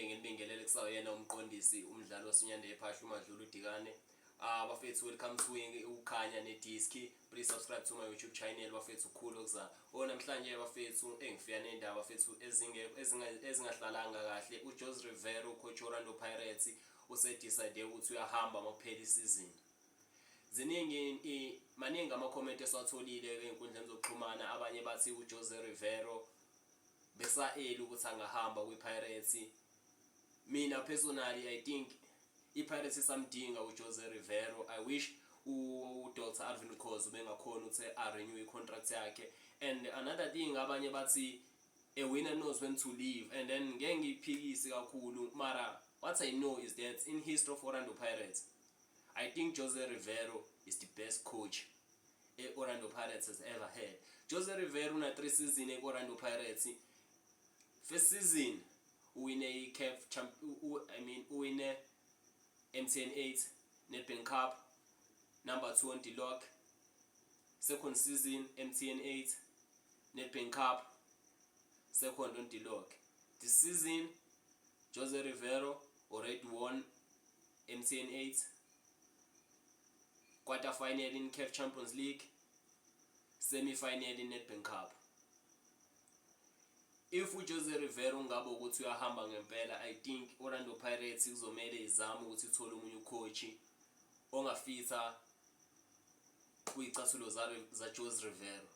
Ngiphinde nginibingelele kusawuyena umqondisi umdlali wasunyanda ephahla uMadlula uDikane. Ah bafethu, welcome to Ukukhanya neDiski. Please subscribe to my YouTube channel, bafethu, kukhulu okuza. Oh, namhlanje bafethu, engifika nendaba bafethu ezingekho ezingahlalanga kahle. UJose Rivero, coach Orlando Pirates, use-decide ukuthi uyahamba makuphela isizini. Ziningi, maningi ama-comment esiwatholile ey'nkundleni zokuxhumana. Abanye bathi uJose Rivero besa-early ukuthi angahamba kwi-Pirates. Mina personally, I think i-Pirates isamdinga uJose Rivero. I wish uDr Irvin Khoza ubengakhona ukuthi a-renew i-contract yakhe. And another thing, abanye bathi a winner knows when to leave, and then ngeke ngiyiphikise kakhulu, mara what I know is that in history of Orlando Pirates, I think Jose Rivero is the best coach e-Orlando Pirates has ever had. Jose Rivero una 3 season e-Orlando Pirates. First season uwine i-CAF champ, I mean, uwine MTN 8, Nedbank Cup, number 2 on the log. Second season, MTN 8, Nedbank Cup, second on the log. This season Jose Rivero already won MTN 8, quarter final in CAF Champions League, semi final in Nedbank Cup. If uJose Rivero ngabe ukuthi uyahamba ngempela, I think Orlando Pirates kuzomele izame ukuthi ithole omunye ucoach ongafitha kuyicathulo za Jose Rivero.